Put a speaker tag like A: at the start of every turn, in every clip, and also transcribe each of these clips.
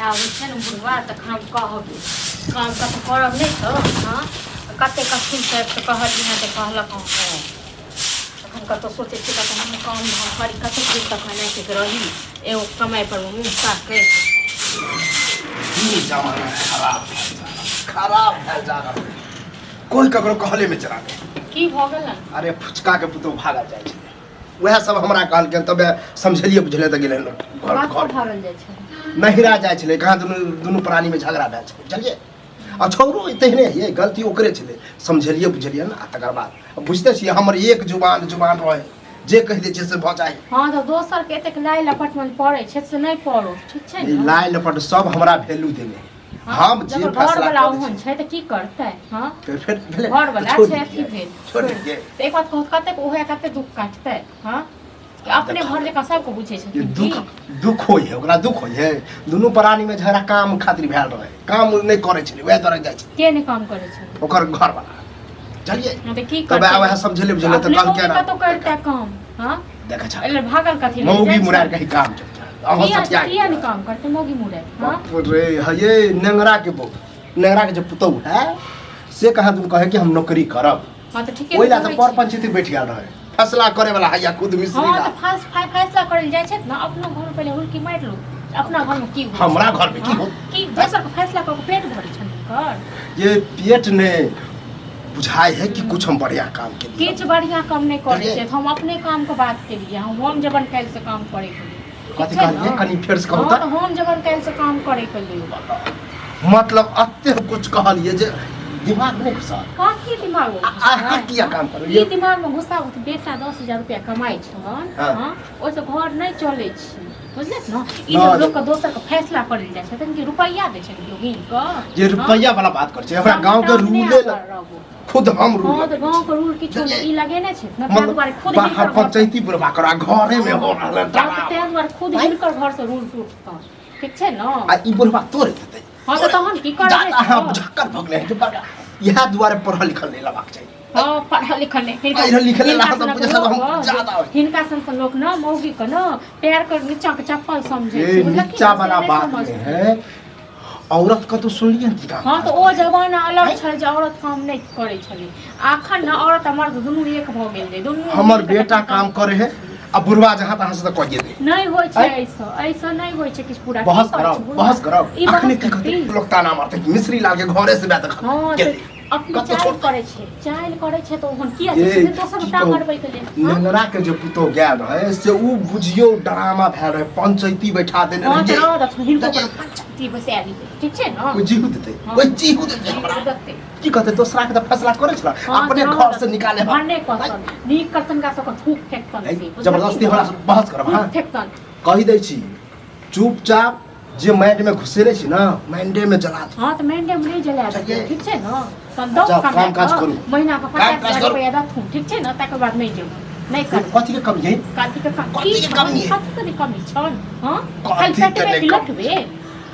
A: आबै छै ने बुढ़वा तखन हम कहबै काम कतऽ करब नहि तऽ हँ कते कठिन छै तऽ कहलियै हँ तऽ कहलक हँ हँ तखन कतऽ सोचै छियै कतऽ हम काम धाम करी कतेक दिन तक एनाहिते रही एगो कमाइ पर मुँह ताकैत।
B: ई जमाना खराब भेल जा रहल, खराब भेल जा रहल। कोई ककरो कहले में चला गए।
A: की भऽ गेल?
B: अरे फुचका के पुतोह भागल जाइ छलै, वएह सब हमरा कहलकै, तब समझलियै बुझलियै तऽ गेलै घर।
A: कतऽ
B: घर
A: भागल जाइ छै?
B: नहिरा जाइ छलै। कहाँ दुनू दुनू प्राणी में झगड़ा भेल छलै, बुझलियै? आ छौरो तेहने ये, गलती ओकरे छलै। समझलियै बुझलियै ने, आ तकर बाद बुझते छियै, हमर एक जुबान जुबान रहै, जे कहि दै छै से भऽ जाइ।
A: हँ, तऽ दोसर के एतेक लाइ लपट मे पड़ै छै से नहि पड़ो, ठीक छै
B: ई
A: ने?
B: लाइ लपट सब हमरा वैल्यू देने।
A: हँ,
B: हम जे
A: जकर
B: फैसला
A: घरवला
B: कऽ दै
A: ओहन
B: छियै।
A: छै तऽ की करतै? हँ,
B: तऽ फेर भेलै
A: घरवला
B: तऽ छोड़ि
A: छै अथी
B: देलियै,
A: भेल
B: छोड़ि देलियै।
A: तऽ एक बात कहू, कतेक उहे कतेक दुख काटतै? हँ, अपने घर जकाँ सबके बुझै
B: ये
A: छथिन।
B: दुख
A: की
B: दुख होइ है, ओकरा दुख होइ है। दुनू प्राणी में झगड़ा काम खातिर भेल रहे, काम नहि करै छलै, वएह दुआरे जाइ छलै।
A: के नहि काम करै छै?
B: ओकर घरवला, बुझलियै?
A: हँ, तऽ की
B: तब
A: करतै?
B: वएह समझेले बुझेले तऽ
A: अपने
B: कहलकै
A: मौगी
B: ना।
A: कतौ करतै काम? हँ,
B: देखै छ
A: एहि भागल कथी लए
B: मौगी
A: जाइ छै?
B: मुरार कही काम चलता अहाँ
A: किया
B: सठिया।
A: किया नहि काम करतै मौगी मुरै? हँ
B: बाप रे, हये नेंगरा के बहू, नेंगरा के जे पुतहु है से कहाँ तुम कहे कि हम नौकरी करब।
A: हँ, तऽ ठीके।
B: ओहि ला तऽ
A: कहै
B: पर
A: छी।
B: पंचायती बैठ गेल रहे फैसला करे वाला हैया खुद मिश्री
A: हँ,
B: ला।
A: तऽ फैसला करै लए जाइ छै ने, अपनो घर में पहिले हुलकी मारि लू, अपना घर में की होइ छै।
B: हमरा घर में की
A: हँ,
B: होत?
A: की दोसर के फैसला कऽ के पेट भरै छनि हुनकर?
B: ये पेट ने बुझाइ है कि कुछ हम बढ़िया काम के लिए।
A: किछु बढ़िया काम नहि करै
B: बुझलियै?
A: छै। हम अपने काम के बात केलियै, हम जबन काल्हि से काम करे के लिए। ठीक
B: कथी
A: छै
B: कहलियै?
A: ने?
B: कनि फेर से कहू।
A: हँ,
B: तऽ
A: तऽ हम जबन काल्हि से काम करे के लिए।
B: मतलब अते कुछ कहलियै जे दिमाग नहि घुसल।
A: कथी दिमाग में
B: अहाँ
A: घुसतै?
B: किया काम करू?
A: ई दिमाग में घुसा, बेटा 10,000 रुपया कमाइ छन।
B: हँ।
A: हँ, ओहिसँ घर नहि चलै छै, बुझलियै ने? ई
B: न,
A: जब लोकके दोसर के फैसला करै लए जाइ छथिन कि रुपैआ दै छनि केओ गिन कऽ?
B: जे रुपैआ वाला बात करै छै, हमरा गाँव के रूले खुद हम रूल।
A: हँ, तऽ गाँव के रूल किछो नहि ई लगेने छै ने, ताहि दुआरे खुद
B: बाहर
A: हिनकर घर
B: पंचायती बुढ़बा करा घरे में हो रहल है
A: हँ, तऽ
B: डराव।
A: ताहि दुआरे खुद हिनकर घर से रूल टूटतन, ठीक छै ने?
B: आ ई बुढ़बा तोड़ देतै।
A: हँ, तऽ तहन की करबै?
B: जात अहाँ झक्कर भऽ गेलै जे बड़का, इएह दुआरे पढ़ल लिखल नहि लेबाक चाही।
A: हँ, पढ़ल लिखल नहि।
B: पढ़ल लिखल
A: हिनका
B: नहि
A: सनक
B: बुझै सब हम
A: लोक-
B: ज्यादा होइ।
A: हिनका सन सन लोक न मौगी के न पैर के नीचा के चप्पल समझे
B: ये
A: छै, बुझलखिन?
B: नीचा
A: से
B: वाला
A: नहि
B: बात
A: समझतै।
B: नहीं है, औरत का तो सुनलिए कि काम
A: हँ, तऽ
B: काज
A: ओ
B: करै है।
A: जमाना अलग छलै जे औरत काम नहि करै छलै। अखन ने औरत आ मर्द दुनू एक भऽ गेल रहै, दुनू
B: हमर
A: मिल कऽ
B: बेटा
A: तखन
B: काम करे है आ बुढ़वा जहाँ तहाँ से तऽ कहिए दे।
A: नहि होइ छै।
B: आँय?
A: एहिसँ एहिसँ नहि होइ छै किछु पूरा। की
B: बहस
A: करै
B: करब
A: छै बुढ़वा?
B: बहस करब
A: ई बहस
B: अखने की कहते
A: करती?
B: लोग ताना मारते कि मिश्री लाल के घरे से बैठ
A: हँ,
B: गेलै।
A: तऽ अपने
B: कतौ
A: चालि
B: छोड़
A: करै छै, चालि करै छै तऽ ओहन किया
B: ये,
A: छै दोसर
B: की
A: टांग
B: कहू?
A: अड़बै के लेल? हँ?
B: नेंगरा के जे पुतोह गेल रहे से उ बुझियौ ड्रामा भेल रहे, पंचायती बैठा देने
A: हँ, तऽ
B: रहियै।
A: रह दथुन, हिनको पर पंचायती बैसा दियै, ठीक छै ने?
B: कोई जीहू देतै?
A: हँ।
B: कोई जीहू देतै हमरा?
A: देतै।
B: की कहते? दोसरा के तऽ फैसला करै छला
A: हँ,
B: अपने
A: तऽ
B: घर से निकाले हम।
A: भने कहतन, नीक करतन का सबके थूक फेकतन से, बुझलखिन?
B: जबरदस्ती हमरा से बहस करब?
A: थूक
B: हाँ,
A: फेकतन।
B: कहि दै छी, चुपचाप जे माइंड में घुसेले छी ना, माइंडे में जला दे।
A: हँ, तऽ माइंडे में नहि जला देतै,
B: बुझलियै?
A: ठीक छै ने? तहन दौ
B: जाउ,
A: कमा
B: काम काज
A: कऽ,
B: करू।
A: महीना के
B: काम
A: 50
B: काज
A: हजार
B: करू।
A: रुपया दथुन, ठीक छै ने? तकर बाद नहि जेबै, नहि करबै।
B: कथी के कमी है?
A: कथी के कमी?
B: कथी के कमी है?
A: कथी के नहि कमी छन? हँ, खाली
B: कथी के
A: पेटबे
B: नहि
A: की
B: कमी?
A: लौटबे,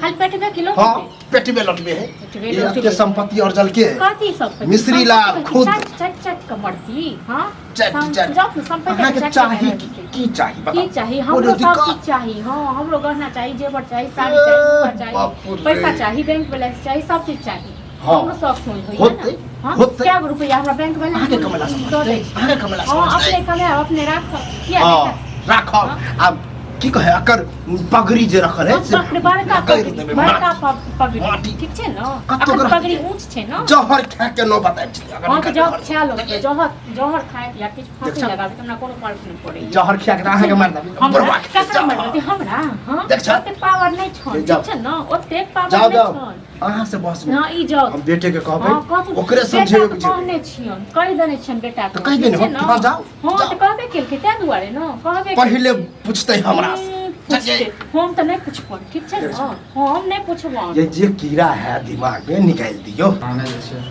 A: खाली पेटबे की
B: हाँ,
A: लौटबे?
B: पेटबे लटबे है।
A: पेटबे
B: ये
A: लौटबे।
B: एते संपत्ति अर्जल के
A: कथी सब पे?
B: मिश्री लाल
A: संपत्ति
B: खुद।
A: चट चट चट के मरती। हाँ,
B: चट चट।
A: जाउ ने संपत्ति
B: अहाँके
A: चट चट
B: चाही
A: के
B: की?
A: मरती।
B: की चाही बताउ?
A: की चाही?
B: कोनो
A: हमरो सब
B: दिक्कत?
A: चीज चाही। हाँ, हमरो गहना चाही, जेवर चाही, साड़ी चाही, झुमका चाही,
B: बाप रे।
A: पैसा चाही, बैंक बैलेंस चाही, सब चीज चाही।
B: हाँ।
A: हमरो शौक होई होइए
B: होतै,
A: ने? हाँ,
B: होतै।
A: कए गो रुपैआ हमरा बैंक बैलेंस
B: अहाँके कमेला
A: दऽ
B: समझतै?
A: दै छै।
B: अहाँके कमेला
A: हाँ,
B: समझतै?
A: अपने कमायब, अपने राखब, किया
B: हाँ,
A: नहि?
B: राखब। आब की कहे, एकर पगड़ी जे रखल है से
A: पगड़ी, बड़का
B: कहि
A: पगड़ी,
B: देबै,
A: बड़का
B: माटी।
A: पगड़ी।
B: माटी।
A: ठीक छै ने?
B: कतौ
A: अखन
B: के
A: पगड़ी ऊँच छै ने,
B: जहर खा के न बतायब छै अगर
A: हँ, तऽ
B: निकल
A: जहर
B: घर से।
A: खा लो, जहर जहर खाए या किछु फांसी
B: देख छा।
A: लगाबे तऽ हमरा कोनो फर्क नहि पड़ैया।
B: जहर खिया के तऽ अहाँके मारि देबै
A: हमरा
B: बुढ़वा के।
A: ककरा
B: जहर।
A: मारि देतै हमरा? हँ,
B: देख छा।
A: ओतेक पावर नहि छन।
B: ले जाउ।
A: ठीक छै ने? ओतेक पावर
B: जाउ
A: नहि
B: जाउ
A: छन।
B: अहाँ से बस
A: हँ, ई जाउ।
B: हम बेटे के कहबै,
A: हँ, कहथुन।
B: ओकरे समझेबै
A: बेटाके
B: बुझेबै।
A: कहने छियनि, कहि देने छियनि बेटाके।
B: तऽ कहि देने
A: ठीक छै
B: हो,
A: ने?
B: हँ, जाउ,
A: हँ,
B: जाउ।
A: तऽ कहबे केलकै, ताहि दुआरे ने कहबे
B: पहिले
A: केलकै।
B: पूछतै हमरा से।
A: पूछतै, हम तऽ नहि पुछबनि, ठीक छै ने? हम नहि पुछबनि।
B: ये जे कीड़ा है दिमाग में, निकालि दियौ,
C: आने जे छै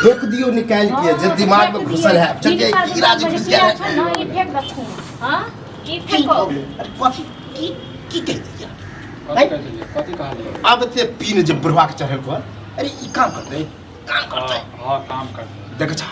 B: फेंक दियौ निकालि के जे
A: हँ,
B: दिमाग में
A: फेंक
B: घुसल
A: दियै।
B: है। चलिए,
A: जिनका
B: कीड़ा जे
A: दिमागमे
B: घुस गेल
A: कीड़ा
B: है
A: छै ने, ई फेंक दथुन। हँ, ई
B: की
A: फेंको।
B: भऽ गेलै? अरे कथी की की कहि दिया?
C: कथी कहै छलियै? कथी कहलियै?
B: आब एते पीन जे बुढ़वा के चढ़ल पर, अरे ई काम करतै, काम करतै?
C: हँ हँ, काम करतै।
B: देख छा,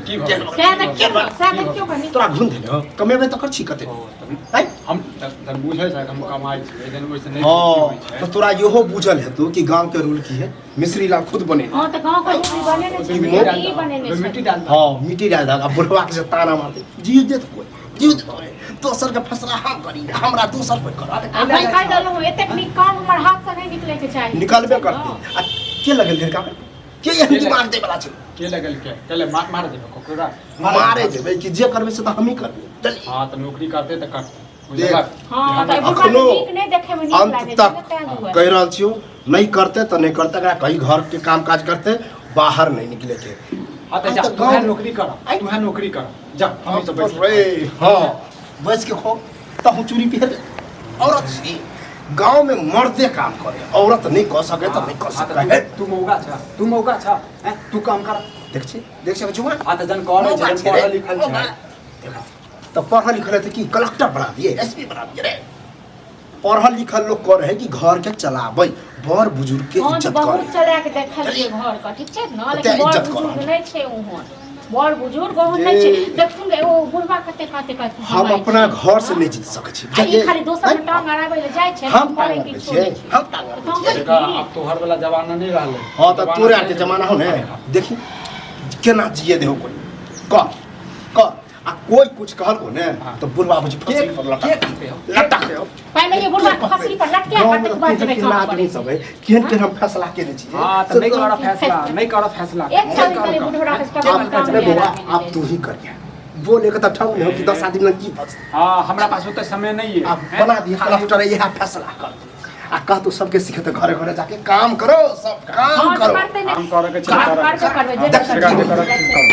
C: की भऽ
B: केहन
C: गेल?
B: भऽ
A: सएह
B: गेल?
A: देखियौ ने, सएह देखियौ कनि।
B: तोरा घुन देने कमेबै तऽ कर छी कते
C: ओ, तऽ
B: आँय?
C: हम तऽ बुझै छै हम कमाइ छी लेकिन ओहिसँ नहि
B: हँ
C: होइ छै
B: तऽ तोरा इहो बुझल हेतौ कि गाँव के रूल की है मिश्री लाल खुद बनेने
A: हँ तऽ गाँव के रूल बनेने छै
C: ओहिमे
A: ई
C: मिट्टी डाल
A: बनेने
C: दहक,
A: छै
C: मिट्टी डाल दहक।
B: हँ मिट्टी डाल दहक आ बुढ़वा के जे ताना मारते जीव देत कोइ जीव देत कोइ दोसर के फैसला हम करी हमरा दोसर कोइ करत
A: आ भाई कहि देलहुँ एतेक नीक काम हमर हाथसँ नहि निकलैके चाही
B: निकलबे करते आ के लगल घर काम के एहन दिमाग दै वाला छै
C: के लगल के कहले मार मार देबै ककरा
B: मारे जेबै कि जे करबै से तऽ हमही करबै चलिए
C: हाँ तऽ नौकरी करते तऽ करते
B: देख।
C: बुझलक
A: हँ तऽ बुढ़वा
B: अखनो
A: नीक नहि देखैमे नीक
B: अंत
A: लागै छै
B: तक
A: ने, ताहि दुआरे
B: कहि रहल छियौ नहि करते तऽ नहि करते एकरा कहीं घर के काम काज करते बाहर नहीं निकले के
C: हाँ तऽ जा
B: तऽ
C: तू
B: गाँव-
C: नौकरी कर तू नौकरी कर जा हम सब बैठ
B: रे हाँ बैस के खो तहु चूड़ी पहिर ले। औरत छी गांव में मर्दे काम करे औरत नहीं कर सके तो नहीं कर
C: हाँ
B: सके
C: तऽ तू मौगा छ तू मौगा छ हैं तू काम कर
B: देख छी देख छी जुआ
C: हाँ तऽ जन करे
B: मौका
C: जन
B: छै रे,
C: पढ़ल लिखल
B: मौका।
C: छै
B: तो पढ़ल लिखल है तो की कलेक्टर बना दिए एसपी बना दिए रे पढ़ल लिखल लोग करे है कि घर के चलाबै बड़ बुजुर्ग के
A: हँ तऽ
B: इज्जत
A: बहुत
B: करे
A: चला के देखलियै घर के ठीक छै ने
B: कते
A: लेकिन बड़
B: इज्जत
A: बुजुर्ग
B: करब।
A: नहि छै ओहन बड़ बुजुर्ग ओहन नहि छै देखथुन एगो बुढ़वा कते कते कते
B: हम अपना घर से नहीं जीत सकै छी
A: आ ई
B: बुझलियै?
A: खाली दोसर के टांग अड़ाबै लए जाइ छै
B: हम
A: करै
B: टांग अड़बै
A: किछो
B: छियै
A: नहि छै।
B: हम टांग अड़बै
A: तऽ हम
B: छियै
C: देखा आब तोहर वाला जमाना नहीं रहलै
B: हँ तऽ तोरे आरके जमाना हो ने देखी केना जिए देहो कोइ कह कह आ कोई कुछ कहलको ने
C: हाँ।
B: तो बुढ़वा बुझी फंसरी पर
C: के
B: लटक
C: कहते हो
B: लटक हो
A: पहिले ये बुढ़वा के फसरी पर लटके
B: गाँव में
A: कतेक
B: तऽ
A: बार
B: केहन
A: जेबै
B: केहन
A: काम
B: आदमी
A: करै
B: सब है केहन केहन हम फैसला केने छियै
C: हाँ तो
B: से
C: नहीं
B: तो-
C: करो फैसला नहीं करो फैसला
A: एक साल निकले बुढ़वा के
B: आप
A: काम
B: नहीं बौआ
A: नहीं
B: आप तू ही करिया बोले के तऽ ठाऊ नहीं हो कि 10 आदमी लग की फंसते
C: हाँ हमरा पास ओते समय नहीं है
B: आप बना दिए कलेक्टर यह फैसला कर दिए आ कह तो सबके सिखेते घरे घरे जाके काम करो सब काम
A: हाँ, तऽ
B: करो
A: करतै नहि।
C: काम करे के छै
A: काम
C: करे के
A: करबे करबै, जेबे
B: देख,
A: करबै।
C: करबै।